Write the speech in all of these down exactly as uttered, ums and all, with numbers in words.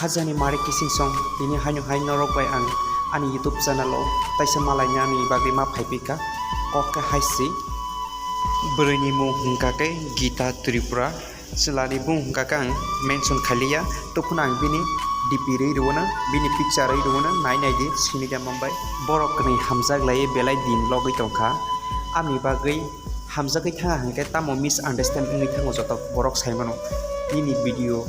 Hajani mari kising song, tini haino hai norok bai ang ani YouTube channel o taisa malaini ani bagwi ma phaipika. Kok khe hai si, bwrwi ni mung hwnkha khe Gita Tripura, chwla ni bung hwnkha khe ang mention khailiya, tubphano ang bini D P rwi rwna, bini picture rwi rwna, nai nai di sini da mambai. Borok kwnwi hamjak lai belai din logwi tongkha, amni bagwi hamjagwi thanga hwnkhe tamo misunderstand wngwi thango joto borok saimano. Nini video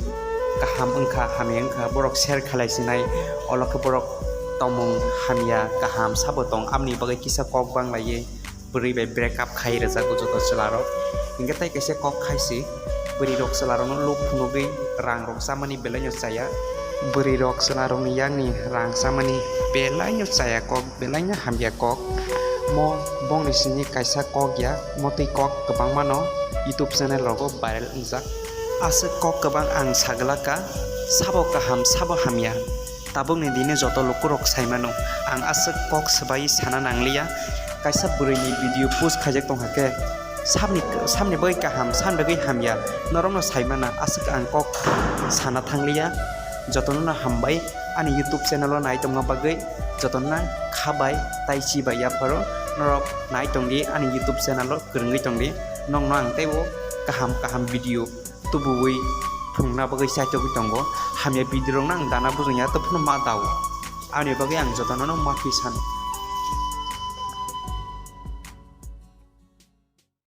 kaham wngkha, hamya wngkha, borok share khalai sinai, olo khe borok tongmung hamya kaham sabo tong, amni bagwi kisa kok bang laiwi bwrwi bai break up khai rwjago joto chwlarok. Hinkhe tai kaisa kok khai si, bwrwi rok chwlarokno luk phunugwi rang rok chamani belai no chaya. Bwrwi rok chwlarokni yakni rang chamani belai no chaya kok, belai no hamya kok. Mo bongni simi kaisa kok ya, mo twi kok kwbangma no YouTube channel rogo viral wngjak. Aswk kok kwbang ang saglaka, sabo kaham, sabo hamya. Tabukni dini joto lukurok saimano, ang aswk kok swbai sana nangliya. Kaisa bwrwini video post khaijak tongkha khe, sabni, sabni bagwi kaham, sabni bagwi hamya, norokno saimana, aswk ang kok sana thangliya. Jotono no hambai ani YouTube channel o nai tongma bagwi, jotono no kha bai tai chi bai yapharo norok nai tongdi ani YouTube channel o kwrwngwi tongdi. Nokno ang teibo kaham kaham video tubuwi phunukna bagwi chaitogwi tongo. Hamya video rokno ang dana bujongya, tei phano ma dao. Ani bagwi ang jotono no mafi sano.